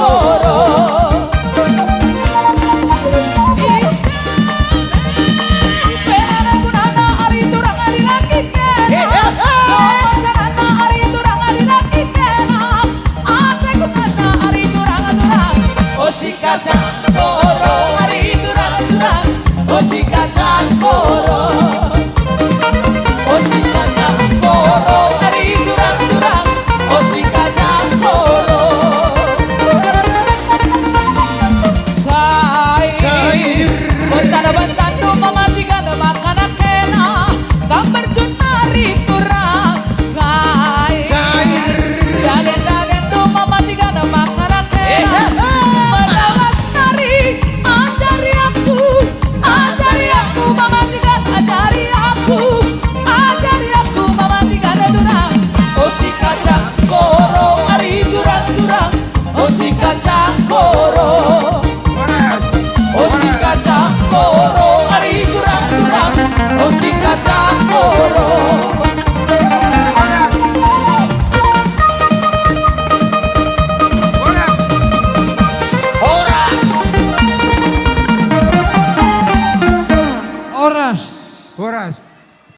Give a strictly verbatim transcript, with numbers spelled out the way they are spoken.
Koro. Ise pe gunana ari turang ari langit kena. Pasanana ari turang ari langit kena. Ate gunana ari turang-turang. O si kacang koro ari turang-turang. O si kacang koro. O si kacang koro, ari turang-turang, o si kacang koro. Kai, Sair. Bentana-bentana mamatikan makanan kena, kam berjun ari turang. Kai, Sair. Dagen-dagen tu mamatikan makanan kena, eh, eh, eh. Melawas nari, ajari aku, ajari aku mamatikan, ajari aku, ajari aku mamatikan turang. O si kacang koro ari turang-turang, o si kacang koro. O si kacang koro ari turang-turang, o si kacang koro.